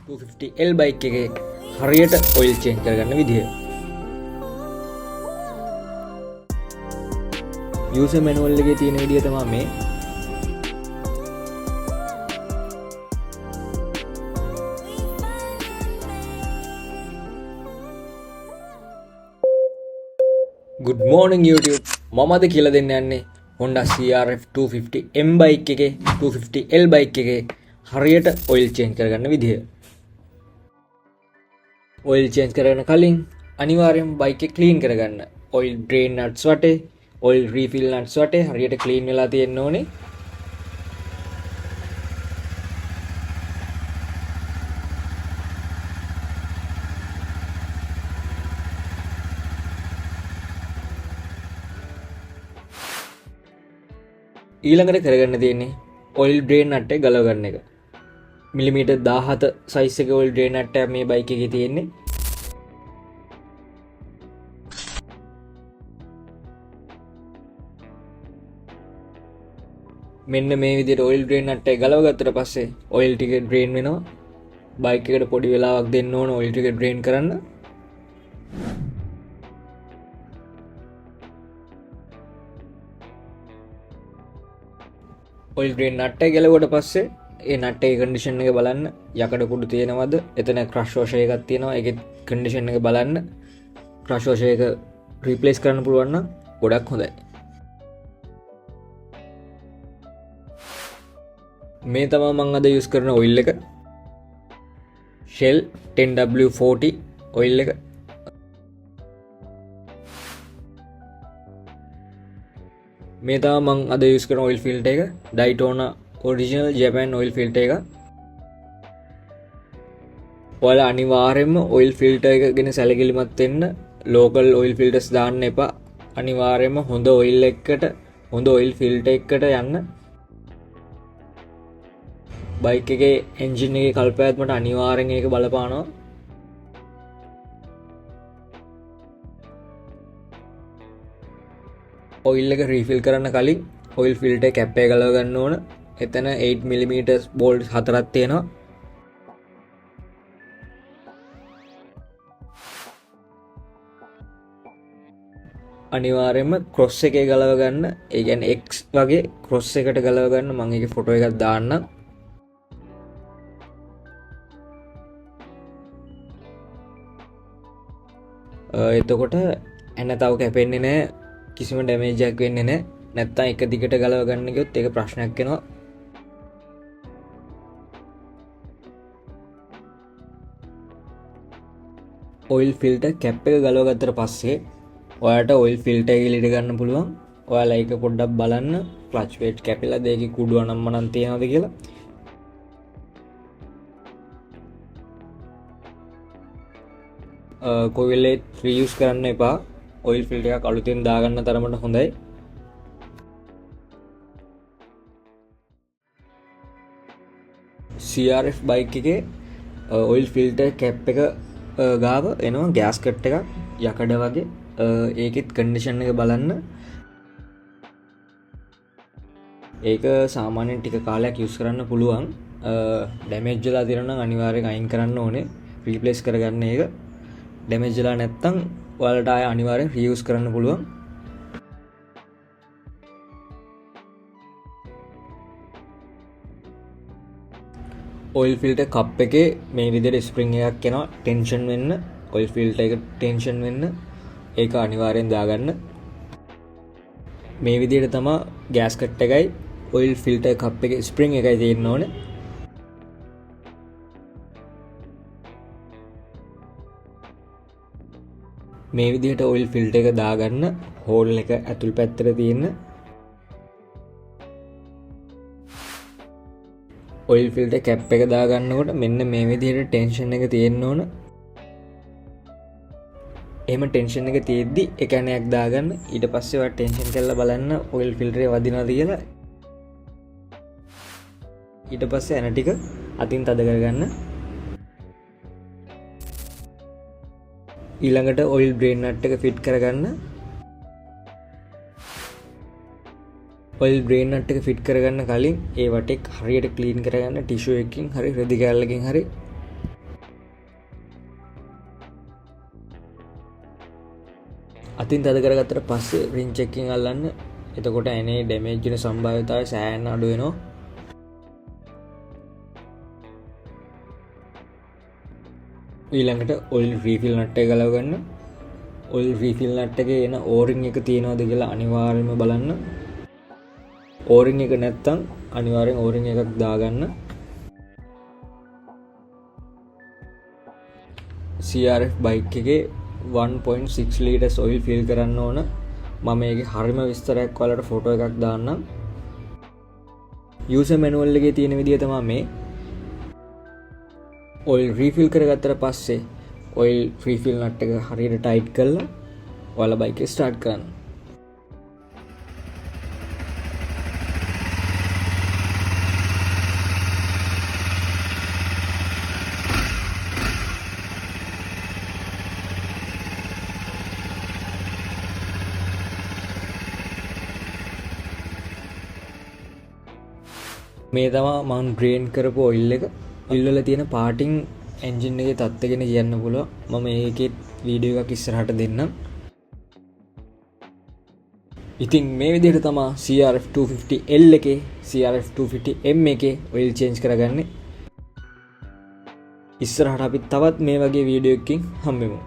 250L bike එකේ හරියට oil change කරගන්න විදිහ. යූසර් මැනුවල් එකේ තියෙන විදිහ තමයි මේ. Good morning YouTube. මම අද කියලා දෙන්න යන්නේ Honda CRF 250M bike එකේ 250L bike එකේ හරියට ඔයිල් චේන්ජ් කරගන්න විදිහ. ඔයිල් චේන්ජ් කරගන්න කලින් අනිවාර්යයෙන්ම බයික් එක ක්ලීන් කරගන්න. ඔයිල් ඩ්‍රේන් නට්ස් වටේ, ඔයිල් රීෆිල් නට්ස් වටේ හරියට ක්ලීන් වෙලා තියෙන්න ඕනේ. ඊළඟට කරගන්න තියෙන්නේ ඔයිල් ඩ්‍රේන් නට් එක ගලව ගන්න එක. මිලිමීටර් 17 සයිස් එකේ ඔයිල් ඩ්‍රේන් නට් එක මේ බයික් එකේ තියෙන්නේ. මෙන්න මේ විදිහට ඔයිල් ඩ්‍රේන් නට් එක ගලව ගත්තට පස්සේ ඔයිල් ටික ඩ්‍රේන් වෙනවා. බයික් එකට පොඩි වෙලාවක් දෙන්න ඕන ඔයිල් ටික ඩ්‍රේන් කරන්න. ඔයිල් ඩ්‍රේන් නට් එක ගැලවුවට පස්සේ ඒ නට් එකේ කන්ඩිෂන් එක බලන්න. යකඩ කුඩු තියෙනවද? එතන ක්‍රෂ් වොෂර් එකක් තියෙනවා. ඒකේ කන්ඩිෂන් එක බලන්න. ක්‍රෂ් වොෂර් එක රීප්ලේස් කරන්න පුළුවන් නම් ගොඩක් හොඳයි. මේ තමා මං අද යූස් කරන ඔයිල් එක. Shell 10W40 oil එක. මේ තමා මං අද යූස් කරන ඔයිල් ෆිල්ටර් එක. Daytona original Japan oil filter එක. ඔයාලා අනිවාර්යයෙන්ම ඔයිල් ෆිල්ටර් එක ගැන සැලකිලිමත් වෙන්න. ලෝකල් ඔයිල් ෆිල්ටර්ස් දාන්න එපා. අනිවාර්යයෙන්ම හොඳ ඔයිල් එකකට, හොඳ ඔයිල් ෆිල්ටර් එකකට යන්න. බයික් එකේ එන්ජින් එකේ කල්පැවැත්මට අනිවාර්යෙන් ඒක බලපානවා. ඔයිල් එක රීෆිල් කරන්න කලින් ඔයිල් ෆිල්ටර් කැප් එක ගලව ගන්න ඕන. එතන 8 mm බෝල්ට් හතරක් තියෙනවා. අනිවාර්යයෙන්ම ක්‍රොස් එකේ ගලව ගන්න. ඒ කියන්නේ X වගේ ක්‍රොස් එකට ගලව ගන්න. මම ඒකේ ෆොටෝ එකක් දාන්නම්. එතකොට ඇන තව කැපෙන්නේ නෑ, කිසිම ඩැමේජ් එකක් වෙන්නේ නෑ. නැත්තම් එක දිගට ගලව ගන්න ගියොත් ඒක ප්‍රශ්නයක් වෙනවා. ඔයිල් ෆිල්ටර් කැප් එක ගලව ගත්තට පස්සේ ඔයාලට ඔයිල් ෆිල්ටර් එක එළියට ගන්න පුළුවන්. ඔයාලා ඒක පොඩ්ඩක් බලන්න ක්ලච් ප්ලේට් කැපිලාද, ඒකේ කුඩු අනම්මනම් තියනවද කියලා. කොයි වෙලේත් රීයුස් කරන්න එපා. ඔයිල් ෆිල්ටර් එකක් අලුතෙන් දාගන්න තරමට හොඳයි. CRF bike එකේ ඔයිල් ෆිල්ටර් කැප් එක ගාව එනවා ගෑස්කට් එකක් යකඩ වගේ. ඒකෙත් කන්ඩිෂන් එක බලන්න. ඒක සාමාන්‍යයෙන් ටික කාලයක් යූස් කරන්න පුළුවන්. ඩැමේජ් වෙලා තියෙනවා නම් අනිවාර්යෙන් අයින් කරන්න ඕනේ, රීප්ලේස් කරගන්න ඒක. ඩැමේජ් වෙලා නැත්තම් ඔයාලට ආය අනිවාර්යෙන් රීයුස් කරන්න පුළුවන්. ඔයිල් ෆිල්ටර් කප් එකේ මේ විදිහට ස්ප්‍රින්ග් එකක් එනවා ටෙන්ෂන් වෙන්න. ඔයිල් ෆිල්ටර් එක ටෙන්ෂන් වෙන්න ඒක අනිවාර්යෙන් දාගන්න. මේ විදිහට තමා ගෑස්කට් එකයි ඔයිල් ෆිල්ටර් කප් එකේ ස්ප්‍රින්ග් එකයි තියෙන්න ඕනේ. මේ විදිහට ඔයිල් ෆිල්ටර් එක දාගන්න. හෝල් එක ඇතුල් පැත්තට තියෙන ඔයිල් ෆිල්ටර් කැප් එක දාගන්නකොට මෙන්න මේ විදිහට ටෙන්ෂන් එක තියෙන්න ඕන. එහෙම ටෙන්ෂන් එක තියෙද්දි එක ඇණයක් දාගන්න. ඊට පස්සේ ඔයා ටෙන්ෂන් කරලා බලන්න ඔයිල් ෆිල්ටරේ වදිනවද කියලා. ඊට පස්සේ ඇණ ටික අතින් තද කරගන්න. ඊළඟට ඔයිල් ඩ්‍රේන් නට් එක ෆිට් කරගන්න. ඔයිල් ඩ්‍රේන් නට් එක ෆිට් කරගන්න කලින් ඒ වටේ හරියට ක්ලීන් කරගන්න ටිෂු එකකින් හරි රෙදි කෑල්ලකින් හරි. අතින් තද කරගත්තට පස්සේ රින්ච් එකකින් අල්ලන්න. එතකොට ඇනේ ඩැමේජ් වෙන සම්භාවිතාවය සෑහෙන අඩු වෙනවා. ඊළඟට ඔයිල් රීෆිල් නට් එක ගලව ගන්න. ඔයිල් රීෆිල් නට් එකේ එන ඕරින් එක තියෙනවද කියලා අනිවාර්යයෙන්ම බලන්න. ඕරින් එක නැත්තම් අනිවාර්යෙන් ඕරින් එකක් දාගන්න. CRF bike එකේ 1.6 ලීටර්ස් ඔයිල් ෆිල් කරන්න ඕන. මම ඒකේ හරිම විස්තරයක් ඔයාලට ෆොටෝ එකක් දාන්නම්. යූසර් මැනුවල් එකේ තියෙන විදිය තමයි මේ. ඔයිල් රීෆිල් කරගත්තට පස්සේ ඔයිල් රීෆිල් නට් එක හරියට ටයිට් කරලා ඔයාලා බයික් එක ස්ටාර්ට් කරන්න. මේ තමා මං ඩ්‍රේන් කරපු ඔයිල් එක. ඔයිල් වල තියෙන පාටින් එන්ජින් එකේ තත්ත්වය ගැන කියන්න පුළුවන්. මම ඒකේ වීඩියෝ එකක් ඉස්සරහට දෙන්නම්. ඉතින් මේ විදිහට තමා CRF 250L එකේ CRF 250M එකේ ඔයිල් චේන්ජ් කරගන්නේ. ඉස්සරහට අපි තවත් මේ වගේ වීඩියෝ එකකින් හම්බෙමු.